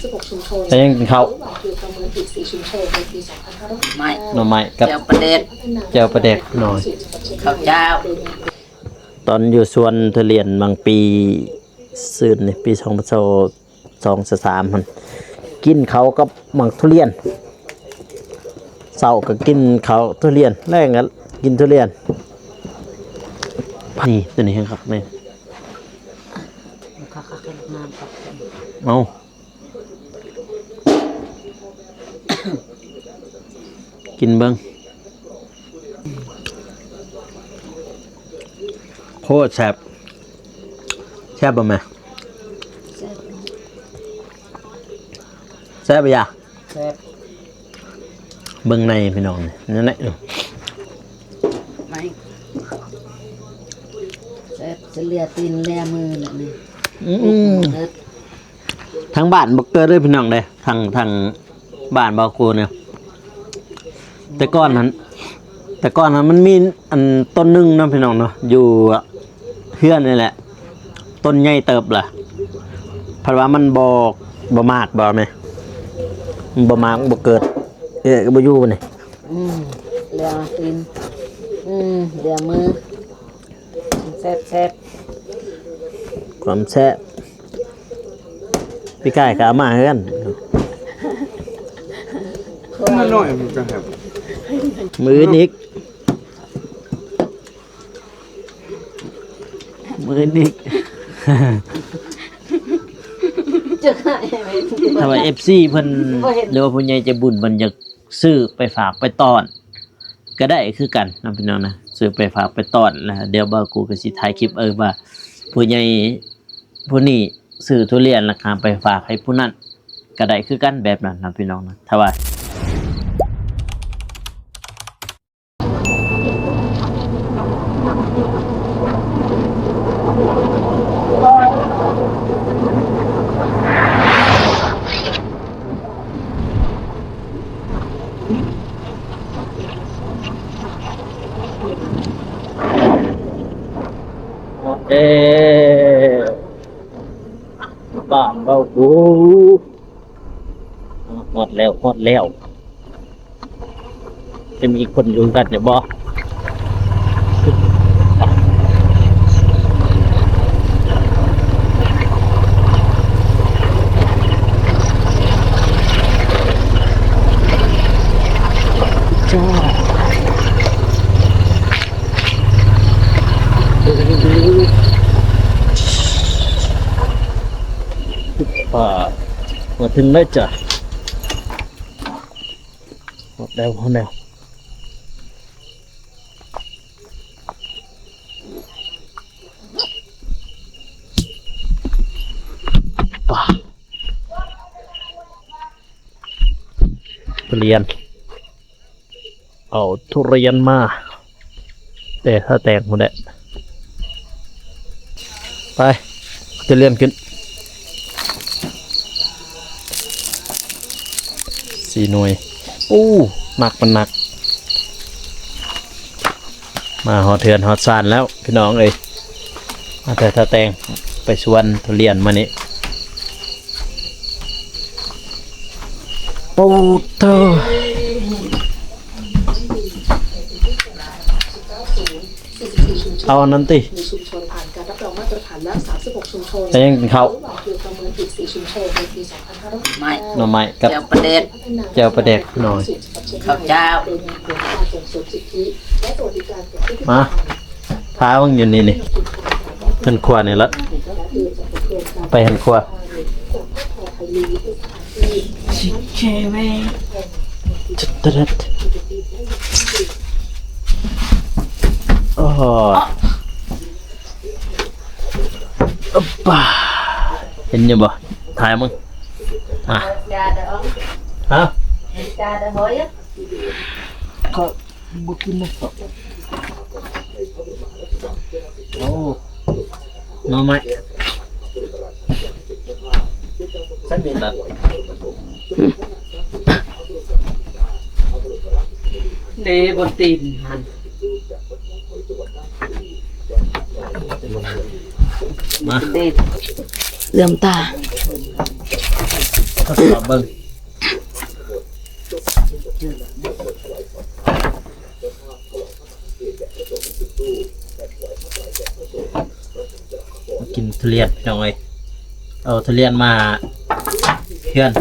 ແລ້ວຍັງກິນເຂົ້າ ໄມ້ ໜໍ່ໄມ້ກັບແຈ່ວປາແດກ ແຈ່ວປາແດກໜ້ອຍ ເຂົ້າເຈົ້າ. ຕອນຢູ່ສວນທຸລຽນບາງປີ ຊືນນີ້ ປີສອງພັນຊາວສອງ ຊາວສາມຫັ້ນ ກິນເຂົ້າກັບໝາກທຸລຽນ ເຊົ້າກໍກິນເຂົ້າທຸລຽນ ແລງກໍກິນທຸລຽນ. ນີ້ ຕົວນີ້ແຮງຄັກເດ້. ເອົາ ກິນເບິ່ງ. ໂຄດແຊບ ແຊບບໍ່ແມ່? ແຊບ ແຊບບໍ່ຢາ? ແຊບ. ເບິ່ງໃນພີ່ນ້ອງ ແນວໃນ ໄມ້ ແຊບ ສະເຫຼືອຕີນເຫຼືອມືແຫຼະນີ້. ອືມ ທາງບ້ານບໍ່ເກີດເດ້ພີ່ນ້ອງເດ້ ທາງ ທາງບ້ານບໍ່ກູນີ້. ແຕ່ກ່ອນຫັ້ນ ແຕ່ກ່ອນຫັ້ນມັນມີອັນຕົ້ນໜຶ່ງເນາະພີ່ນ້ອງເນາະ ຢູ່ເຮືອນນີ້ແຫຼະ ຕົ້ນໃຫຍ່ເຕີບລະ ເພິ່ນວ່າມັນບໍ່ ບໍ່ໝາກບໍ່ແມ່ ມັນບໍ່ໝາກ ມັນບໍ່ເກີດ ເອື້ອຍກໍບໍ່ຢູ່ນີ້. ອືມ ເຫຼືອຕີນ ອືມ ເຫຼືອມື. ແຊບໆ ຄວາມແຊບ ປີກາຍກໍເອົາມາເຮືອນ ມາໜ້ອຍມັນກໍແຊບ ມື້ອື່ນອີກ ມື້ອື່ນອີກ. ຖ້າວ່າເອັຟຊີເພິ່ນ ບໍ່ເຫັນ ຫຼືວ່າຜູ້ໃຫຍ່ໃຈບຸນເພິ່ນຢາກ ຊື້ໄປຝາກໄປຕ້ອນກໍໄດ້ຄືກັນເນາະພີ່ນ້ອງນະ ຊື້ໄປຝາກໄປຕ້ອນ. ແລ້ວດຽວບ່າວກູກໍຊິຖ່າຍຄລິບ ເອີ ວ່າຜູ້ໃຫຍ່ຜູ້ນີ້ຊື້ທຸລຽນແລ້ວກໍໄປຝາກໃຫ້ຜູ້ນັ້ນກໍໄດ້ຄືກັນ ແບບນັ້ນນະພີ່ນ້ອງນະ ຖ້າວ່າ ຮອດແລ້ວ ບ້ານເບົາປູ. ຮອດແລ້ວ ຮອດແລ້ວ ຈະມີຄົນຢູ່ກັນຢູ່ບໍ່? ຈ້າ ປາດ ມາເຖິງແລ້ວຈ້າ ຮອດແລ້ວ ຮອດແລ້ວ ປາດ ທຸລຽນ ເອົາທຸລຽນມາແຕ່ທ່າແຕງພຸ້ນແຫຼະ ໄປ ເອົາທຸລຽນຂຶ້ນ ສີ່ໜ່ວຍ ໂອ້ ໜັກ ມັນໜັກ ມາຮອດເຮືອນຮອດຊານແລ້ວພີ່ນ້ອງເອີຍ ມາແຕ່ທ່າແຕງ ໄປສວນທຸລຽນມື້ນີ້. ໂອ້ໂຕ ເອົາອັນນັ້ນຕິ ໃຫ້ຍັງກິນເຂົ້າ ໜໍ່ໄມ້ກັບແຈ່ວປາແດກ ແຈ່ວປາແດກໜ້ອຍ ເຂົ້າເຈົ້າ ມາ ພາເບິ່ງຢູ່ນີ້ນີ້ ເຮືອນຄົວນີ້ລະ ໄປເຮືອນຄົວ ຊິເຈເວ ໂອ້ໂຫ ອະປາ ເຫັນຢູ່ບໍ່? ຖ່າຍມຶງ ອ່ະ ຮະ? ບໍ່ກິນນະ ໂອ້ ໜໍ່ໄມ້ ຊັ້ນນີ້ລະ ເດ້ ບົນຕີນຫັ້ນ ມາ ເຫຼືອມຕາ. ທົດສອບເບິ່ງ. ມາກິນທຸລຽນ ພີ່ນ້ອງເອີຍ. ເອົາທຸລຽນມາເຮືອນ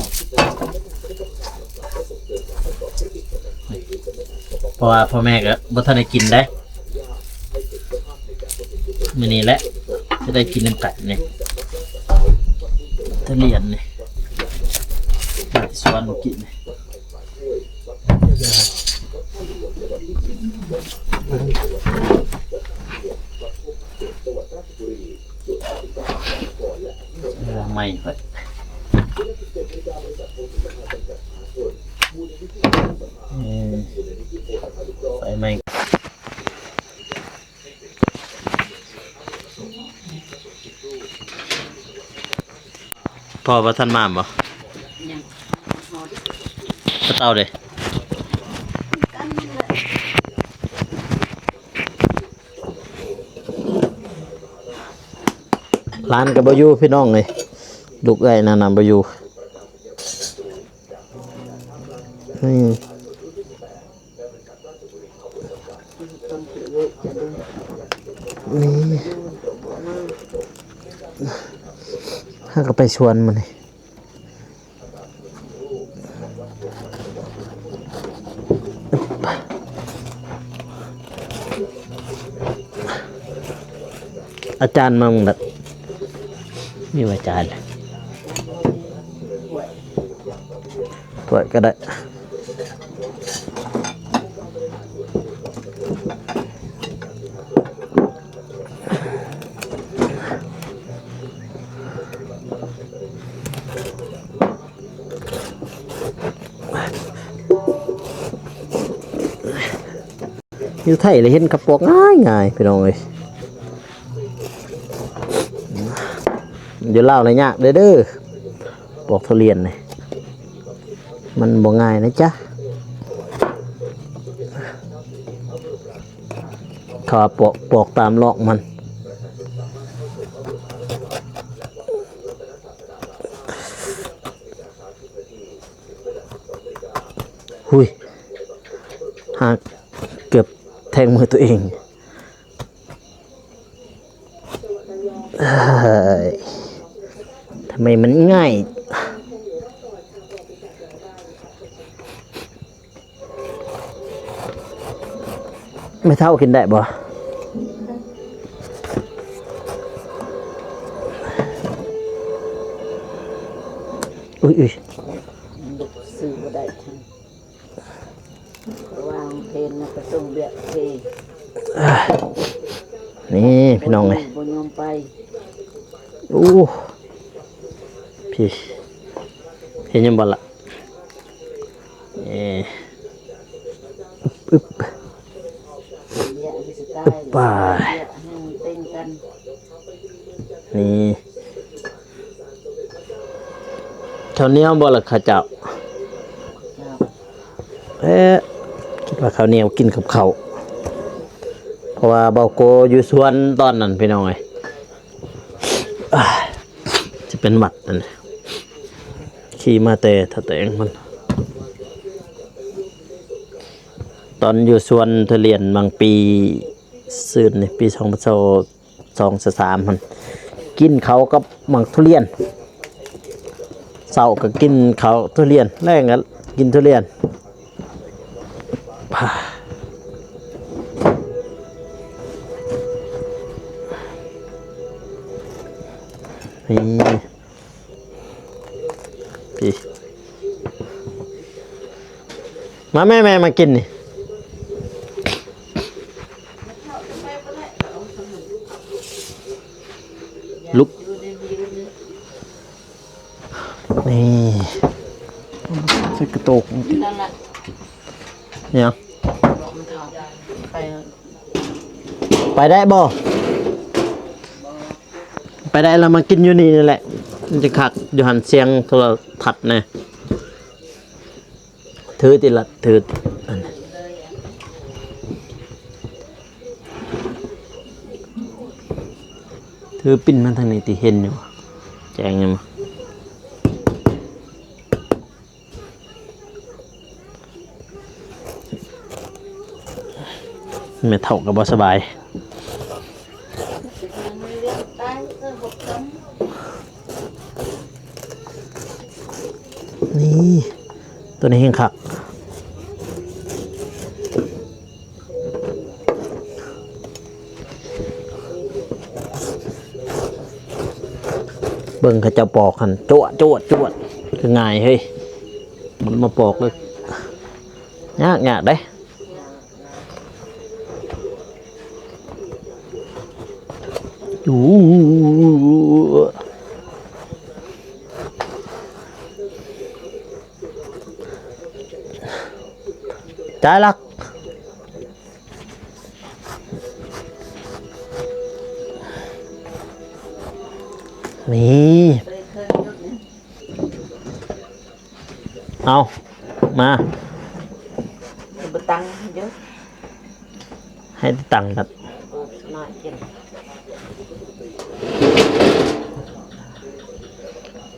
ເພາະວ່າພໍ່ແມ່ກໍບໍ່ທັນໄດ້ກິນເດ້. ມື້ນີ້ແຫຼະຈະໄດ້ກິນນຳກັນນີ້ ທຸລຽນນີ້ ມາແຕ່ສວນມື້ກີ້ນີ້. ເອີ ໄມ້ຂ້ອຍ ເອີ ໄຟໄໝ້. ພໍ່ບໍ່ທັນມາບໍ? ຍັງ. ພໍ່ເຖົ້າເດ? ຫຼານກໍບໍ່ຢູ່ ພີ່ນ້ອງເອີຍ. ລູກເອື້ອຍນັ້ນນະບໍ່ຢູ່. ນີ້ ນີ້ ຫາກໍໄປສວນມື້ນີ້. ອາຈານມາເບິ່ງແລ້ວ ມີວ່າອາຈານ ຖ້ວຍກໍໄດ້. ຢູ່ໄທລະເຫັນເຂົາປອກງ່າຍໆ ພີ່ນ້ອງເອີຍ. ຢູ່ລາວລະຍາກເດີ້ ເດີ້ ປອກທຸລຽນນີ້ ມັນບໍ່ງ່າຍນະຈ໊ະ. ເຂົາວ່າປອກ ປອກຕາມລອກມັນ. ຫຸຍ ຫາກເກືອບແທງມືຕົວເອງ. ເອີຍ ທຳໄມມັນງ່າຍ? ແມ່ເຖົ້າກິນໄດ້ບໍ່? ອຸ້ຍ ຊື້ບໍ່ໄດ້ ວາງເພນນະ ໄປສົ່ງວຽກເພ. ນີ້ ພີ່ນ້ອງເອີຍ ບໍ່ຍອມໄປ. ໂອ້ ພີ້ ເຫັນຍັງບໍ່ລະ? ເອີ ອຶບ ອຶບ ອຶບ ໄປ ວຽກໃຫ້ມັນເຕັມກັນ. ນີ້ ເຂົ້າໜຽວບໍ່ລະເຂົ້າເຈົ້າ? ເຈົ້າ. ເອີ ຄິດວ່າເຂົ້າໜຽວກິນກັບເຂົ້າ ເພາະວ່າເບົາໂກຢູ່ສວນຕອນນັ້ນ ພີ່ນ້ອງເອີຍ. ອ່າ ຊິເປັນຫວັດນັ້ນ ຂີ່ມາແຕ່ທ່າແຕງພຸ້ນ. ຕອນຢູ່ສວນທຸລຽນບາງປີ ຊື່ນນີ້ ປີສອງພັນຊາວສອງ ຊາວສາມຫັ້ນ ກິນເຂົ້າກັບໝາກທຸລຽນ. ເຊົ້າກໍກິນເຂົ້າທຸລຽນ ແລງກໍກິນທຸລຽນ. ນີ້ ພີ້ ມາແມ່ ແມ່ມາກິນນີ້. ລຸກ ນີ້ ໃສ່ກະໂຕກ ນັ້ນລະ ຫຍັງ ໄປ ໄປໄດ້ບໍ່? ໄປໄດ້ລະ ມາກິນຢູ່ນີ້ນີ້ແຫຼະ ມັນຈະຄັກ ຢູ່ຫັ້ນສຽງໂທລະທັດແດ່. ຖືຕິລະ ຖື ອັນ ຖືປິ່ນມາທາງນີ້ຕິ ເຫັນຢູ່ ແຈ້ງຢູ່. ແມ່ເຖົ້າກໍບໍ່ສະບາຍ. ນີ້ ໂຕນີ້ແຮງຄັກ. ເບິ່ງເຂົາເຈົ້າປອກຫັ້ນ ຈວດ ຈວດ ຈວດ ຄືງ່າຍເຮີ້ຍ. ມັນມາປອກເລີຍ ຍາກ ຍາກເດ້. ຈ່າຍຫຼັກ ນີ້. ເອົາ ມາ ບໍ່ຕັ້ງຢູ່ ໃຫ້ຕັ້ງກັນ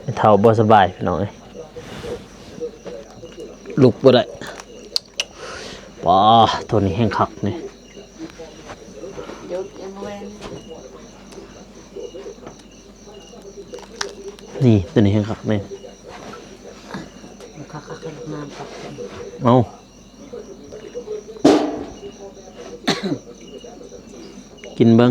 ແມ່ເຖົ້າບໍ່ສະບາຍ ພີ່ນ້ອງເອີຍ ລຸກບໍ່ໄດ້. ປ້າ ໂຕນີ້ແຮງຄັກນີ້. ນີ້ ໂຕນີ້ແຮງຄັກນີ້. ເອົາ ກິນເບິ່ງ.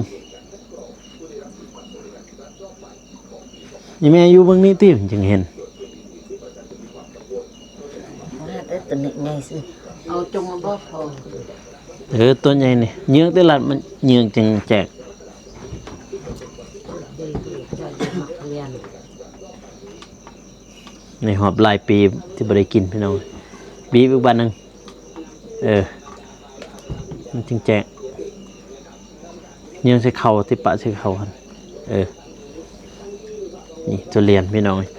ອີແມ່ຢູ່ເບິ່ງນີ້ຕິ ມັນຈຶ່ງເຫັນ. ວ່າແຕ່ຕົວນີ້ໃຫຍ່ຊື່ ເອົາຈົງມາບອກພໍ່. ເອີ ຕົວໃຫຍ່ນີ້ ເຍືອກແຕ່ລັດ ມັນເຍືອກຈຶ່ງແຈກ. ໃນຮອບຫຼາຍປີທີ່ບໍ່ໄດ້ກິນ ພີ່ນ້ອງ ບີບອີກບາດໜຶ່ງ. ເອີ ມັນຈຶ່ງແຈກ ຍັງໃສ່ເຂົ້າ ຕິປະໃສ່ເຂົ້າຫັ້ນ. ເອີ ນີ້ທຸລຽນ ພີ່ນ້ອງເອີຍ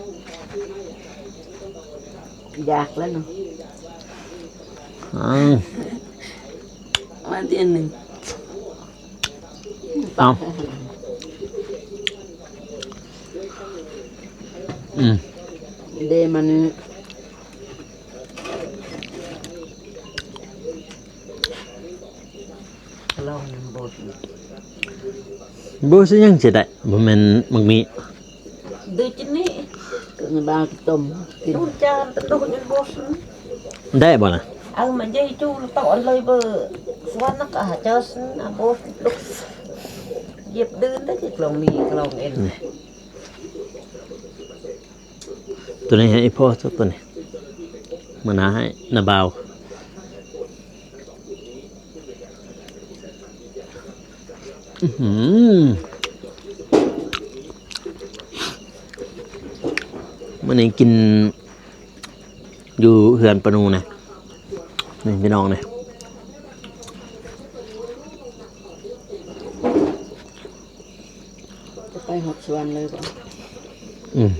ຢາກແລ້ວເນາະ. ອືມ ມາທີໜຶ່ງ ເອົາ ອືມ ເດ ມານີ້ ລອງນຳບົດ ບົດຫຍັງຊິໄດ້ ບໍ່ແມ່ນໝາກມີ. ດູດນີ້ ເຄື່ອງບາງຕົ້ມກິນ ດູດຈານ ເປັນດູດຍັງບົດ ໄດ້ບໍ່ນະ? ເອົາມາເຢຍຈູລະໂຕອັນເລີຍເບີ ສວນນະກະຫາເຈີສນະບົດ ຢຽບດື່ນໄດ້ ກະລອງມີກະລອງເອັນ. ໂຕນີ້ໃຫ້ອີ່ພໍ່ ໂຕນີ້ ມື້ໜ້າໃຫ້ນ້າບ່າວ. ອືຫື ມື້ນີ້ກິນຢູ່ເຮືອນປານູນະ ນີ້ພີ່ນ້ອງນີ້. ຈະໄປຮອດສວນເລີຍບໍ່? ອືມ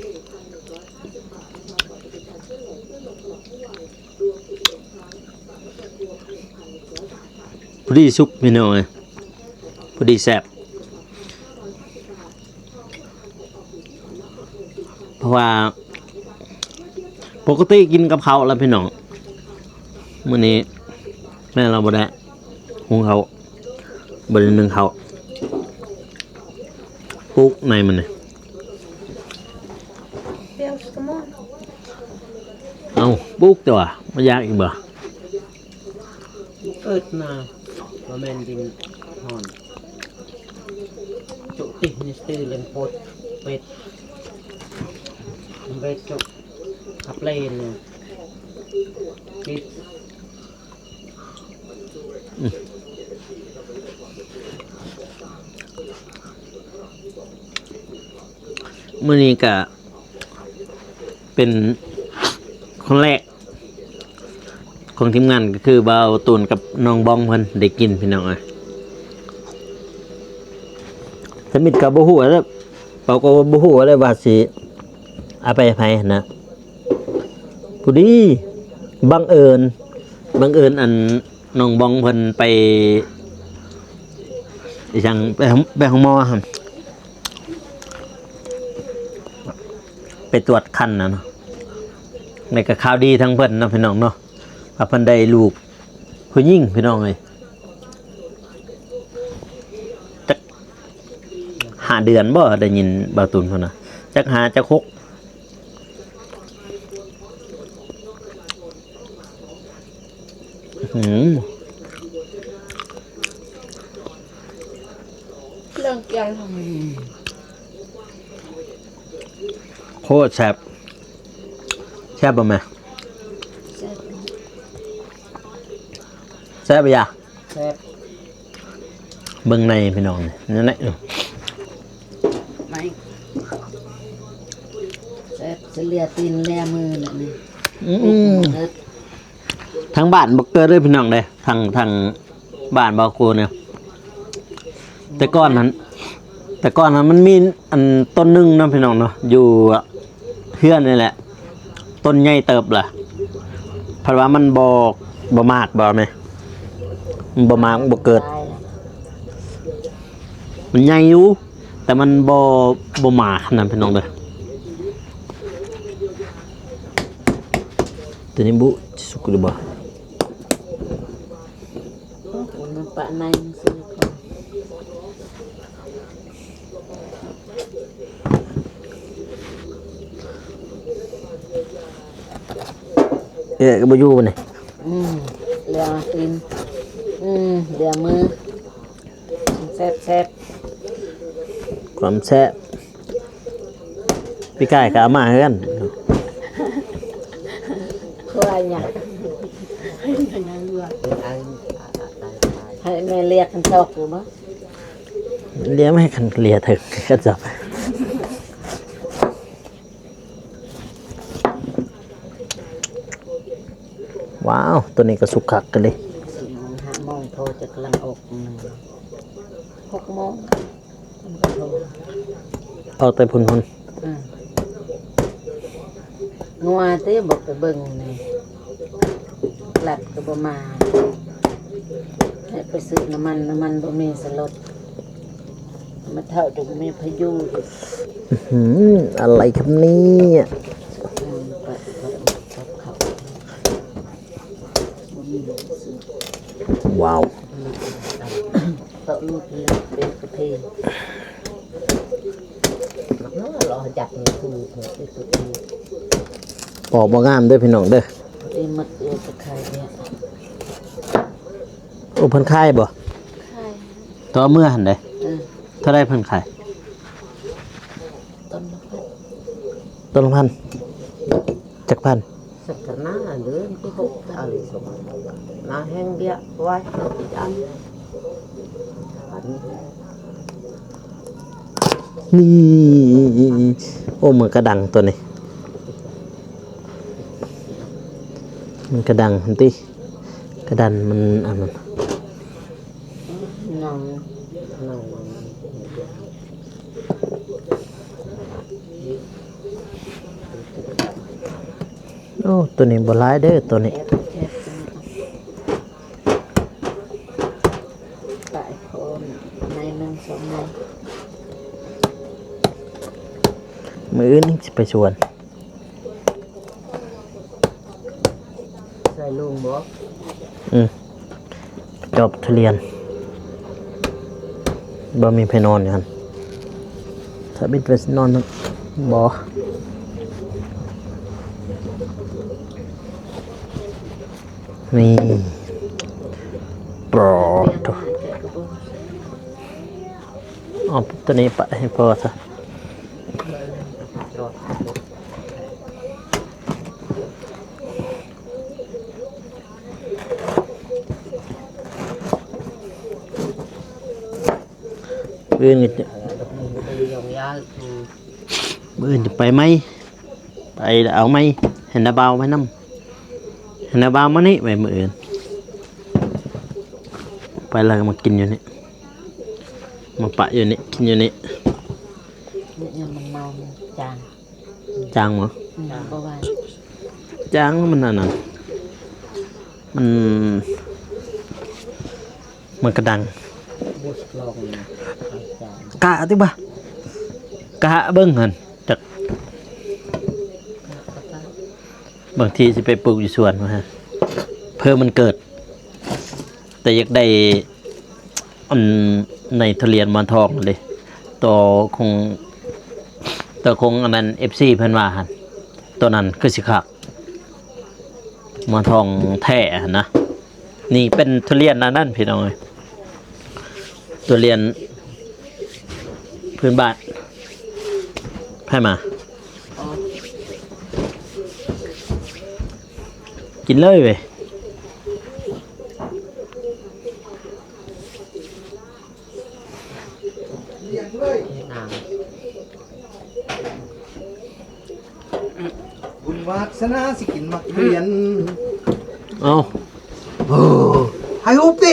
ພໍດີສຸກພີ່ນ້ອງເອີຍ ພໍດີແຊບ. ເພາະວ່າປົກກະຕິກິນກັບເຂົ້າແລ້ວພີ່ນ້ອງ ມື້ນີ້ແມ່ລາວບໍ່ໄດ້ ຫຸງເຂົ້າ ບໍ່ໄດ້ໜຶ້ງເຂົ້າ ປຸກໃນມັນນີ້. ເອົ້າ ປຸກຕົວະ ບໍ່ຢາກອີກບໍ່? ເກີດມາບໍ່ແມ່ນດິນຮ້ອນ ຈຸຕິນິສຕິເລັງໂພດເປັດ ເວດຈຸ ຂັບເລນ ປິດ. ມື້ນີ້ກະເປັນຄົນແລກຂອງທີມງານ ກະຄືບ່າວຕູນກັບນ້ອງບອງເພິ່ນໄດ້ກິນ ພີ່ນ້ອງເອີຍ. ທຳອິດກະບໍ່ຮູ້ແລ້ວ ເຮົາກະບໍ່ຮູ້ແລ້ວວ່າຊິເອົາໄປໃຫ້ໃຜຫັ້ນນະ. ພໍດີ ບັງເອີນ ບັງເອີນ ອັນ ນ້ອງບອງເພິ່ນໄປ ອີຫຍັງ ໄປ ໄປໂຮງໝໍຫັ້ນ ໄປກວດຄັນຫັ້ນເນາະ. ແລ້ວກະຂ່າວດີທາງເພິ່ນເນາະ ພີ່ນ້ອງເນາະ ວ່າເພິ່ນໄດ້ລູກຜູ້ຍິງ ພີ່ນ້ອງເອີຍ. ຫ້າເດືອນບໍ່ ໄດ້ຍິນບ່າວຕຸນເພິ່ນນະ ຈັກຫ້າຈັກຫົກ. ອືມ ເລື່ອງກຽງທຳ ໂຄດແຊບ ແຊບບໍ່ແມ່? ແຊບ ແຊບບໍ່ຍາ? ແຊບ ເບິ່ງໃນພີ່ນ້ອງ ນີ້ແຫຼະ ໃນ ແຊບ ສະເລຍຕີນເລຍມືແຫຼະນີ້ ອືມ ທາງບ້ານບໍ່ເກີດເດີພີ່ນ້ອງເດີ ທາງ ທາງບ້ານບ່າວໂກນີ້ ແຕ່ກ່ອນຫັ້ນ ແຕ່ກ່ອນຫັ້ນມັນມີອັນຕົ້ນໜຶ່ງເນາະພີ່ນ້ອງເນາະ ຢູ່ເຮືອນນີ້ແຫຼະ ຕົ້ນໃຫຍ່ເຕີບລະ ເພິ່ນວ່າມັນບໍ່ ບໍ່ໝາກບໍ່ແມ່ ມັນບໍ່ໝາກ ມັນບໍ່ເກີດ ມັນໃຫຍ່ຢູ່ ແຕ່ມັນບໍ່ ບໍ່ໝາກຫັ້ນນະພີ່ນ້ອງເດີ. ຕົວນີ້ບຸ ຊິສຸກຫຼືບໍ່? ມັນປະໃນມັນຊິກ່ອນ ເອີ ກໍບໍ່ຢູ່ນີ້ ອືມ ເຫຼືອຕີນ ອືມ ເຫຼືອມື ແຊບໆ ຄວາມແຊບ ປີກາຍກໍເອົາມາຄືກັນ ຄວາຍຫຍັງ ໃຫ້ແມ່ລຽກຄັນຊອກຢູ່ບໍ່? ລຽກໃຫ້ຄັນເລຍເຖິງກັນຊອກ. ວ້າວ ຕົວນີ້ກໍສຸກຄັກກັນເດ້ ສີ່ໂມງ ຫ້າໂມງ ໂທຈະກຳລັງອອກ ຫົກໂມງ ອອກແຕ່ພຸ້ນ ອືມ ງົວຕິ ບໍ່ໄປເບິ່ງນີ້ ລັດກໍບໍ່ມາ ໃຫ້ໄປຊື້ນ້ຳມັນ ນ້ຳມັນບໍ່ມີໃສ່ລົດ ມາເຖົ້າຈົນມີພາຍຸອີກ ອືມ ອືມ ອະໄລຄັບເນຍ ອືມ ປະ ປະ ປະເຂົ້າ ບໍ່ມີຊື້ ວ້າວ ເຕົ້າລູກເປັນກາເຟ ເນາະ ເລາະຈັບມືຖືເພິ່ນ ອອກບໍ່ງາມເດີພີ່ນ້ອງເດີ ໄດ້ໝົດເອີ ຕະໄຄເນຍ ໂອ້ ເພິ່ນຂາຍບໍ່? ຂາຍ ຕອນເມື່ອຫັ້ນເດ້ ເອີ ເທົ່າໃດເພິ່ນຂາຍ? ຕົ້ນລະພັນ ຕົ້ນລະພັນ ຈັກພັນ? ສັກກະນາເດີ ຫົກພັນ ນາແຫ້ງເດຍ ໄວ້ ອັນ ນີ້ ໂອ້ ມັນກະດັງຕົວນີ້ ມັນກະດັງຫັ້ນຕິ ກະດັນມັນອັນນັ້ນ ໜັງ ໜັງ ໂອ້ ຕົວນີ້ບໍ່ຫຼາຍເດີ ຕົວນີ້ ປາຍໂພນ ໃນໜຶ່ງສອງໃນ ມື້ອື່ນຊິໄປສວນ ໃສ່ລຸງບໍ່? ອືມ ຈອບທຸລຽນ ບໍ່ມີໃຜນອນຢູ່ຫັ້ນ ຖ້າບິດໄປນອນນຳ ບໍ່ ນີ້ ປອດໂທ້ ເອົາຕົວນີ້ປະໃຫ້ພໍ່ຊະ. ມື້ອື່ນກໍຈະ ມື້ອື່ນຈະໄປໃໝ່ ໄປເອົາໃໝ່ ໃຫ້ນ້າບ່າວໄປນຳ ໃຫ້ນ້າບ່າວມານີ້ໄວ້ມື້ອື່ນ ໄປແລ້ວກໍມາກິນຢູ່ນີ້ ມາປະຢູ່ນີ້ ກິນຢູ່ນີ້ ນີ້ມັນເມົາ ມັນຈາງ. ຈາງບໍ່? ອືມ ບໍ່ຫວານ ຈາງ ມັນອັນນັ້ນ ມັນ ມັນກະດັງ ກະຕິບະ ກະເບິ່ງຫັ້ນ ຈັກ ບາງທີຊິໄປປູກຢູ່ສວນວ່າ ເພື່ອມັນເກີດ ແຕ່ຢາກໄດ້ອັນໃນທຸລຽນໝອນທອງເດ້ ໂຕຄົງ ໂຕຄົງອັນນັ້ນ ເອັຟຊີ ເພິ່ນວ່າຫັ້ນ ໂຕນັ້ນຄືຊິຄັກ ໝອນທອງແທ້ຫັ້ນນະ. ນີ້ເປັນທຸລຽນອັນນັ້ນພີ່ນ້ອງເອີຍ ທຸລຽນພື້ນບ້ານ. ໃຜມາ ກິນເລີຍເວີຍ. ບຸນວາສະໜາຊິກິນໝາກທຸລຽນ. ເອົ້າ ໂອ້ ຖ່າຍຮູບຕິ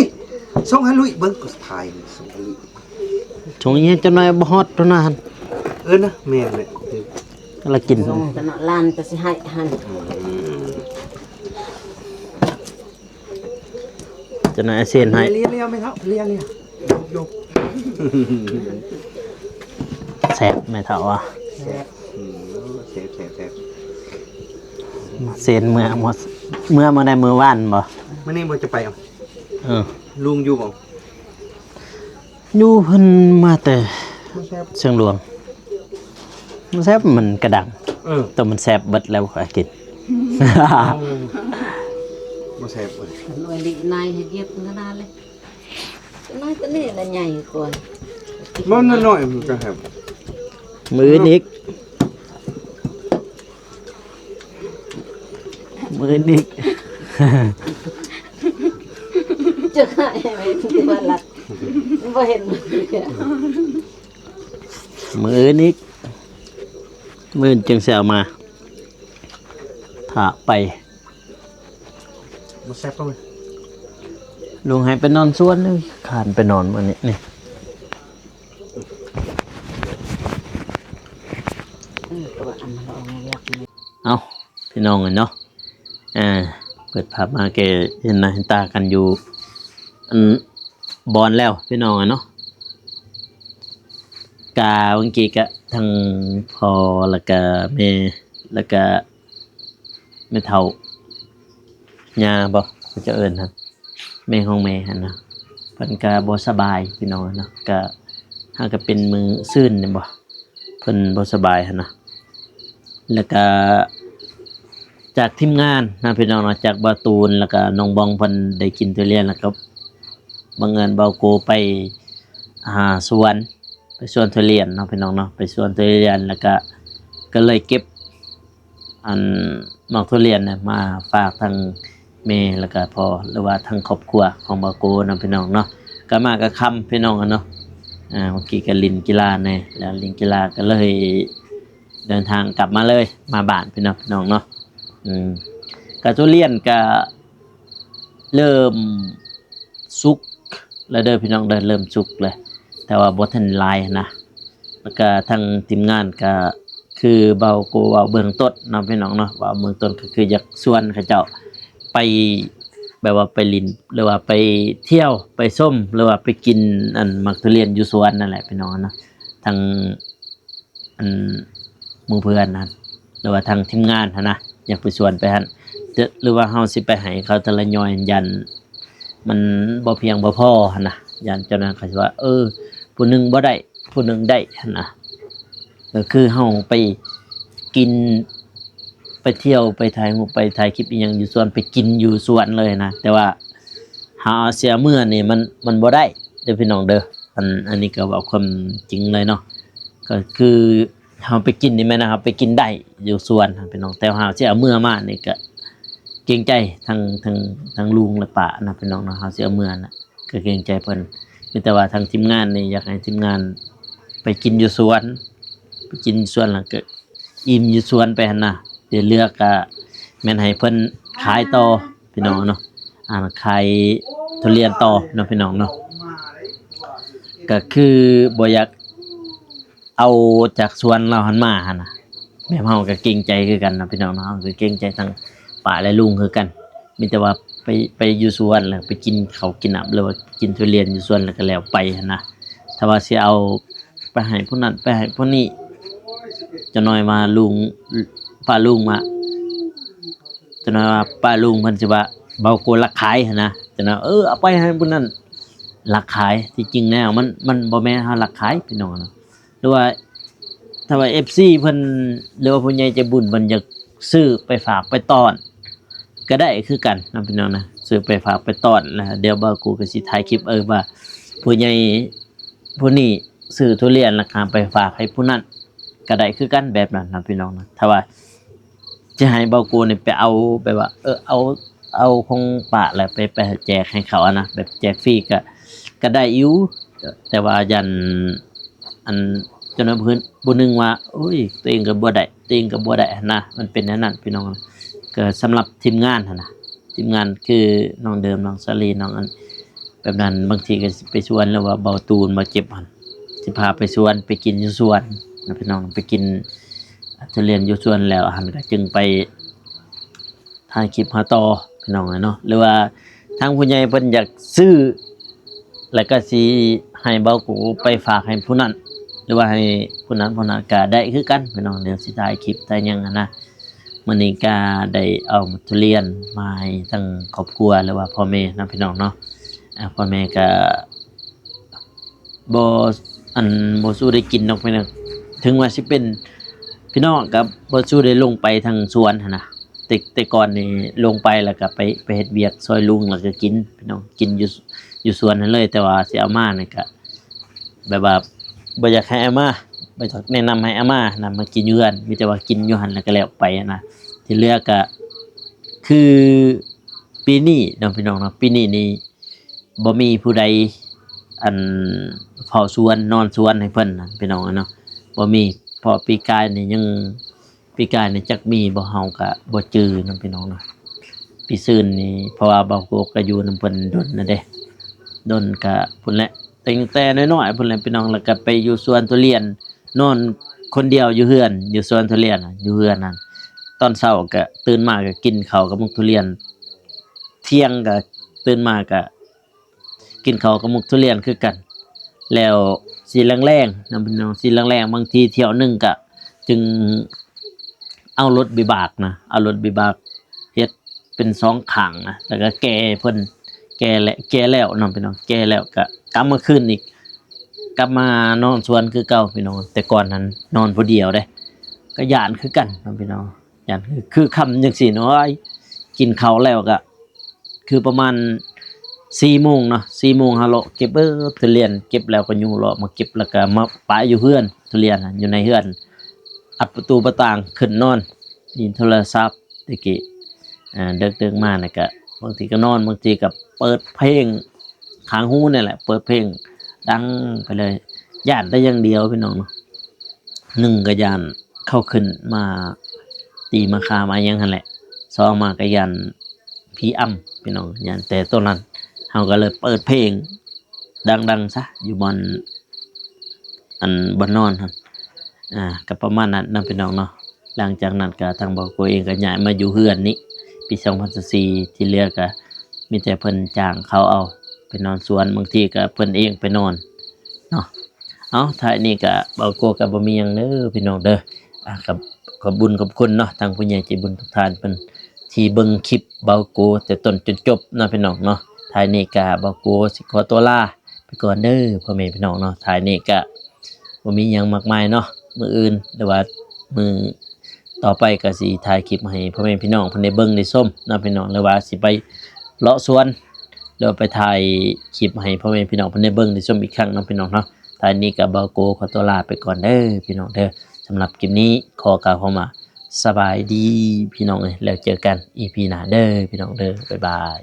ສົ່ງໃຫ້ລຸຍເບິ່ງ ກໍຖ່າຍສົ່ງໃຫ້ລຸຍ ຊ່ວງນີ້ຈັກໜ້ອຍບໍ່ຮອດໂຕນັ້ນ. ເອີນະ ແມ່ນແຫຼະ ລະກິນ ສົ່ງກັນເນາະ ຫຼານກໍຊິໃຫ້ຫັ້ນ. ອືມ ຈະໜ້ອຍເຊັນໃຫ້ ເລຍໆ ແມ່ເຖົ້າ ເລຍໆ ຍົກ ແຊບແມ່ເຖົ້າວ່າ ແຊບ ອືມ ແຊບໆໆ ເຊັນເມື່ອ ເມື່ອ ເມື່ອໃດ ມື້ວານບໍ່? ມື້ນີ້ບໍ່ຈະໄປ ເອີ ລຸງຢູ່ບໍ່? ຢູ່ເພິ່ນມາແຕ່ ບໍ່ແຊບ ເຊີງຫຼວງ ບໍ່ແຊບ ມັນກະດັງ ເອີ ແຕ່ມັນແຊບເບິດແລ້ວຂ້ອຍກິນ ເອົາ ບໍ່ແຊບເວີຍ ໜ່ວຍລິນາຍໃຫ້ຢຽບຂະໜາດເລີຍ ນ້ອຍກວ່ານີ້ລະໃຫຍ່ກວ່າ ມັນນ້ອຍໆ ມັນກະແຊບ ມື້ອື່ນອີກ. ມື້ນີ້ ຈະຂາຍໃຫ້ໄວ້ທີ່ບ້ານລັດ ບໍ່ເຫັນ ມື້ນີ້ ມື້ອື່ນຈຶ່ງຊິເອົາມາ ຖ້າໄປ ບໍ່ແຊບເລີຍ ລຸງໃຫ້ໄປນອນສວນ ຄ້ານໄປນອນມື້ນີ້ນີ້. ເອີ ກໍວ່າອັນນັ້ນເອົາມາວຽກນີ້ ເອົ້າ ພີ່ນ້ອງເອີຍເນາະ ເອີ ເປີດພາບມາກໍເຫັນໜ້າເຫັນຕາກັນຢູ່ ອັນ ບ່ອນແລ້ວ ພີ່ນ້ອງເອີຍເນາະ ກະເມື່ອກີ້ກະທັງພໍ່ ແລ້ວກະແມ່ ແລ້ວກະ ແມ່ເຖົ້າ ຍ່າບໍ ເຂົາເຈົ້າເອີ້ນຫັ້ນ ແມ່ຂອງແມ່ຫັ້ນນະ ເພິ່ນກະບໍ່ສະບາຍພີ່ນ້ອງເນາະ ກະຫາກະເປັນມື້ຊືນນີ້ບໍ ເພິ່ນບໍ່ສະບາຍຫັ້ນນະ ແລ້ວກະຈາກທີມງານນະພີ່ນ້ອງເນາະ ຈາກບ່າວຕູນ ແລ້ວກະນ້ອງບອງ ເພິ່ນໄດ້ກິນທຸລຽນ ແລ້ວກະບັງເອີນບ່າວໂກໄປຫາສວນ ໄປສວນທຸລຽນເນາະພີ່ນ້ອງເນາະ ໄປສວນທຸລຽນ ແລ້ວກະ ກໍເລີຍເກັບ ອັນ ໝາກທຸລຽນນະມາຝາກທັງແມ່ ແລ້ວກະພໍ່ ຫຼືວ່າທັງຄອບຄົວຂອງບ່າວໂກນຳພີ່ນ້ອງເນາະ ກໍມາກໍຄ່ຳພີ່ນ້ອງເນາະ ອ່າ ເມື່ອກີ້ກໍຫຼິ້ນກິລາແດ່ ແລ້ວຫຼິ້ນກິລາກໍເລີຍເດີນທາງກັບມາເລີຍ ມາບ້ານພີ່ນ້ອງ ພີ່ນ້ອງເນາະ ອືມ ກໍທຸລຽນກໍເລີ່ມສຸກ ແລ້ວເດີພີ່ນ້ອງເດີ ເລີ່ມສຸກແລ້ວ ແຕ່ວ່າບໍ່ທັນຫຼາຍຫັ້ນນະ ແລ້ວກະທາງທີມງານກະ ຄືເວົ້າ ກໍເວົ້າເບື້ອງຕົ້ນເນາະພີ່ນ້ອງເນາະ ເວົ້າເບື້ອງຕົ້ນກໍຄືຢາກຊວນເຂົາເຈົ້າໄປ ແບບວ່າໄປຫຼິ້ນ ຫຼືວ່າໄປທ່ຽວ ໄປຊົມ ຫຼືວ່າໄປກິນ ອັນ ໝາກທຸລຽນຢູ່ສວນນັ້ນແຫຼະພີ່ນ້ອງເນາະ ທາງ ອັນ ໝູ່ເພື່ອນຫັ້ນ ຫຼືວ່າທາງທີມງານຫັ້ນນະ ຢາກໄປຊວນໄປຫັ້ນ ແຕ່ ຫຼືວ່າເຮົາຊິໄປໃຫ້ເຂົາແຕ່ລະຍ່ອຍ ຢ້ານມັນບໍ່ພຽງບໍ່ພໍຫັ້ນນະ ຢ້ານເຈົ້ານັ້ນເຂົາຊິວ່າ ເອີ ຜູ້ໜຶ່ງບໍ່ໄດ້ ຜູ້ໜຶ່ງໄດ້ຫັ້ນນະ ກໍຄືເຮົາໄປກິນ ໄປທ່ຽວ ໄປຖ່າຍຮູບ ໄປຖ່າຍຄລິບອີ່ຫຍັງຢູ່ສວນ ໄປກິນຢູ່ສວນເລີຍນະ ແຕ່ວ່າເຮົາເອົາເສຍເມືອນີ້ ມັນ ມັນບໍ່ໄດ້ເດີພີ່ນ້ອງເດີ. ອັນ ອັນນີ້ກໍເວົ້າຄວາມຈິງເລີຍເນາະ ກໍຄືເຮົາໄປກິນນີ້ແມ່ນເຮົາໄປກິນໄດ້ຢູ່ສວນຫັ້ນພີ່ນ້ອງ ແຕ່ວ່າເຮົາຊິເອົາເມືອມານີ້ກໍເກງໃຈທັງ ທັງ ທັງລຸງ ແລະ ປ້ານະພີ່ນ້ອງເນາະ ເຮົາຊິເອົາເມືອນະ ກໍເກງໃຈເພິ່ນ ມີແຕ່ວ່າທາງທີມງານນີ້ຢາກໃຫ້ທີມງານໄປກິນຢູ່ສວນ ໄປກິນຢູ່ສວນ ແລ້ວກໍອີ່ມຢູ່ສວນໄປຫັ້ນນະ ທີ່ເຫຼືອກໍແມ່ນໃຫ້ເພິ່ນຂາຍຕໍ່ພີ່ນ້ອງເນາະ ອ່າ ຂາຍທຸລຽນຕໍ່ເນາະພີ່ນ້ອງເນາະ ກໍຄືບໍ່ຢາກ ເອົາຈາກສວນລາວຫັ້ນມາຫັ້ນນະ ແມ່ນເຮົາກໍເກງໃຈຄືກັນນະພີ່ນ້ອງເນາະ ເຮົາກໍເກງໃຈທັງປ້າແລະລຸງຄືກັນ ມີແຕ່ວ່າໄປ ໄປຢູ່ສວນ ແລ້ວໄປກິນເຂົ້າກິນນ້ຳ ຫຼືວ່າກິນທຸລຽນຢູ່ສວນ ແລ້ວກໍແລ້ວໄປຫັ້ນນະ ຖ້າວ່າຊິເອົາໄປໃຫ້ຜູ້ນັ້ນໄປໃຫ້ຜູ້ນີ້ ຈັກໜ້ອຍວ່າລຸງ ປ້າລຸງວ່າ ຈັກໜ້ອຍວ່າປ້າລຸງເພິ່ນຊິວ່າເວົ້າໂກນລັກຂາຍຫັ້ນນະ ຈັກໜ້ອຍ ເອີ ເອົາໄປໃຫ້ຜູ້ນັ້ນລັກຂາຍ ທີ່ຈິງແລ້ວມັນ ມັນບໍ່ແມ່ນເຮົາລັກຂາຍພີ່ນ້ອງເນາະ ຫຼືວ່າ ຖ້າວ່າເອັຟຊີເພິ່ນ ຫຼືວ່າຜູ້ໃຫຍ່ໃຈບຸນເພິ່ນຢາກຊື້ໄປຝາກໄປຕ້ອນ ກໍໄດ້ຄືກັນເນາະພີ່ນ້ອງນະ. ຊື້ໄປຝາກໄປຕ້ອນ ແລ້ວດຽວບ່າວກູກໍຊິຖ່າຍຄລິບ ເອີ ວ່າຜູ້ໃຫຍ່ຜູ້ນີ້ຊື້ທຸລຽນແລ້ວກໍໄປຝາກໃຫ້ຜູ້ນັ້ນ ກໍໄດ້ຄືກັນແບບນັ້ນນະພີ່ນ້ອງນະ. ຖ້າວ່າຈະໃຫ້ບ່າວກູນີ້ໄປເອົາ ແບບວ່າ ເອີ ເອົາ ເອົາຂອງປ້າແລ້ວໄປ ໄປແຈກໃຫ້ເຂົາຫັ້ນນະ ແບບແຈກຟຣີກໍ ກໍໄດ້ຢູ່ ແຕ່ວ່າຢ້ານ ອັນ ເຈົ້າໜ້າທີ່ຜູ້ໜຶ່ງວ່າ ໂອ້ຍ ຕົວເອງກໍບໍ່ໄດ້ ຕົວເອງກໍບໍ່ໄດ້ຫັ້ນນະ. ມັນເປັນແນວນັ້ນພີ່ນ້ອງ. ກໍສຳລັບທີມງານຫັ້ນນະ ທີມງານຄືນ້ອງເດີມ ນ້ອງສາລີ ນ້ອງອັນ ແບບນັ້ນ ບາງທີກໍຊິໄປສວນ ຫຼືວ່າເບົາຕູນ ເບົາເຈັບຫັ້ນ ຊິພາໄປສວນ ໄປກິນຢູ່ສວນນະພີ່ນ້ອງ. ໄປກິນທຸລຽນຢູ່ສວນແລ້ວຫັ້ນ ກໍຈຶ່ງໄປ ຖ່າຍຄລິບຫາຕໍ່ພີ່ນ້ອງເອີຍເນາະ. ຫຼືວ່າທາງຜູ້ໃຫຍ່ເພິ່ນຢາກຊື້ ແລ້ວກໍຊິໃຫ້ບ່າວກູໄປຝາກໃຫ້ຜູ້ນັ້ນ ຫຼືວ່າໃຫ້ຜູ້ນັ້ນຜູ້ນັ້ນກໍໄດ້ຄືກັນພີ່ນ້ອງ. ດຽວຊິຖ່າຍຄລິບຖ່າຍຫຍັງຫັ້ນນະ. ມື້ນີ້ກໍໄດ້ເອົາໝາກທຸລຽນມາໃຫ້ທັງຄອບຄົວ ຫຼືວ່າພໍ່ແມ່ນຳພີ່ນ້ອງເນາະ. ອາ ພໍ່ແມ່ກໍ ບໍ່ ອັນ ບໍ່ສູ້ໄດ້ກິນດອກພີ່ນ້ອງ. ເຖິງວ່າຊິເປັນພີ່ນ້ອງກໍບໍ່ສູ້ໄດ້ລົງໄປທາງສວນຫັ້ນນະ. ແຕ່ ແຕ່ກ່ອນນີ້ລົງໄປແລ້ວກໍໄປ ໄປເຮັດວຽກຊ່ອຍລຸງ ແລ້ວກໍກິນພີ່ນ້ອງ ກິນຢູ່ ຢູ່ສວນຫັ້ນເລີຍ. ແຕ່ວ່າຊິເອົາມານີ້ກໍແບບວ່າບໍ່ຢາກໃຫ້ເອົາມາ ບໍ່ຢາກແນະນຳໃຫ້ເອົາມານຳ ມາກິນຢູ່ເຮືອນ ມີແຕ່ວ່າກິນຢູ່ຫັ້ນແລ້ວກໍແລ້ວໄປຫັ້ນນະ. ທີ່ເຫຼືອກໍຄືປີນີ້ເນາະພີ່ນ້ອງເນາະ ປີນີ້ນີ້ ບໍ່ມີຜູ້ໃດ ອັນ ເຝົ້າສວນນອນສວນໃຫ້ເພິ່ນນະພີ່ນ້ອງເອີຍເນາະ ບໍ່ມີ. ເພາະປີກາຍນີ້ຍັງ ປີກາຍນີ້ຈັກມີບໍ່ ເຮົາກະບໍ່ຈື່ນຳພີ່ນ້ອງເນາະ. ປີຊືນນີ້ ເພາະວ່າບ່າວໂກກະຢູ່ນຳເພິ່ນດົນແລ້ວເດ້ ດົນກະພຸ້ນແຫຼະ ຕັ້ງແຕ່ນ້ອຍໆພຸ້ນແຫຼະພີ່ນ້ອງ. ແລ້ວກະໄປຢູ່ສວນທຸລຽນ ນອນຄົນດຽວຢູ່ເຮືອນ ຢູ່ສວນທຸລຽນ ຢູ່ເຮືອນຫັ້ນ. ຕອນເຊົ້າກະຕື່ນມາກະກິນເຂົ້າກັບໝາກທຸລຽນ ທ່ຽງກະຕື່ນມາກະ ກິນເຂົ້າກັບໝາກທຸລຽນຄືກັນ. ແລ້ວຊິແລງໆນະພີ່ນ້ອງ ຊິແລງໆ ບາງທີຖ້ຽວໜຶ່ງກະຈຶ່ງເອົາລົດວິບາກນະ ເອົາລົດວິບາກເຮັດເປັນສອງຂ້າງນະ ແລ້ວກະແກ່ເພິ່ນ ແກ່ແລ້ວ ແກ່ແລ້ວເນາະພີ່ນ້ອງ ແກ່ແລ້ວກະກັບມາຄືນອີກ ກັບມານອນສວນຄືເກົ່າພີ່ນ້ອງ. ແຕ່ກ່ອນຫັ້ນນອນຜູ້ດຽວເດ້ ກະຢ້ານຄືກັນເນາະພີ່ນ້ອງ ຢ້ານຄື ຄືຄ່ຳຈັ່ງຊີ້ເນາະ ໂອ້ຍ ກິນເຂົ້າແລ້ວກະ ຄືປະມານສີ່ໂມງເນາະ ສີ່ໂມງເຮົາເລາະເກັບ ເອີ ທຸລຽນ ເກັບແລ້ວກໍຍູ້ເລາະມາເກັບ ແລ້ວກໍມາປະຢູ່ເຮືອນ ທຸລຽນຢູ່ໃນເຮືອນ ອັດປະຕູປະຕ່າງຂຶ້ນນອນ ຫຼິ້ນໂທລະສັບແຕ່ກີ້. ເອີ ເດິກໆມານີ້ກະ ບາງທີກໍນອນ ບາງທີກໍເປີດເພງຂ້າງຫູນີ້ແຫຼະ ເປີດເພງດັງໄປເລີຍ ຢ້ານແຕ່ຢ່າງດຽວພີ່ນ້ອງເນາະ. ໜຶ່ງກໍຢ້ານເຂົາຂຶ້ນມາຕີມາຂ້າມາຫຍັງຫັ້ນແຫຼະ ສອງມາກໍຢ້ານ ຜີອຳພີ່ນ້ອງ ຢ້ານແຕ່ໂຕນັ້ນ ເຮົາກໍເລີຍເປີດເພງດັງໆຊະ ຢູ່ບ່ອນ ອັນ ບ່ອນນອນຫັ້ນ. ອາ ກໍປະມານນັ້ນນະພີ່ນ້ອງເນາະ. ຫຼັງຈາກນັ້ນກໍທາງບ່າວໂກເອງກໍຍ້າຍມາຢູ່ເຮືອນນີ້ປີສອງພັນຊາວສີ່ ທີ່ເຫຼືອກໍມີແຕ່ເພິ່ນຈ້າງເຂົາເອົາໄປນອນສວນ ບາງທີກໍເພິ່ນເອງໄປນອນເນາະ. ເອົາ ທ້າຍນີ້ກະບ່າວໂກກະບໍ່ມີຫຍັງເດີພີ່ນ້ອງເດີ. ອາ ກະຂອບບຸນຂອບຄຸນເນາະ ທາງຜູ້ໃຫຍ່ໃຈບຸນທຸກທ່ານເພິ່ນທີ່ເບິ່ງຄລິບບ່າວໂກແຕ່ຕົ້ນຈົນຈົບເນາະພີ່ນ້ອງເນາະ. ທ້າຍນີ້ກະບ່າວໂກຊິຂໍຕົວລາໄປກ່ອນເດີພໍ່ແມ່ພີ່ນ້ອງເນາະ. ທ້າຍນີ້ກະບໍ່ມີຫຍັງມາກມາຍເນາະ ມື້ອື່ນ ຫຼືວ່າມື້ ຕໍ່ໄປກໍຊິຖ່າຍຄລິບໃຫ້ພໍ່ແມ່ພີ່ນ້ອງເພິ່ນໄດ້ເບິ່ງໄດ້ຊົມເນາະພີ່ນ້ອງ ຫຼືວ່າຊິໄປເລາະສວນ ຫຼືວ່າໄປຖ່າຍຄລິບໃຫ້ພໍ່ແມ່ພີ່ນ້ອງເພິ່ນໄດ້ເບິ່ງໄດ້ຊົມອີກຄັ້ງເນາະພີ່ນ້ອງເນາະ. ທ້າຍນີ້ກໍບ່າວໂກຂໍຕົວລາໄປກ່ອນເດີພີ່ນ້ອງເດີ. ສຳລັບຄລິບນີ້ຂໍກ່າວຄຳວ່າ ສະບາຍດີພີ່ນ້ອງເອີຍ ແລ້ວເຈີກັນອີພີໜ້າເດີພີ່ນ້ອງເດີ. ບາຍບາຍ.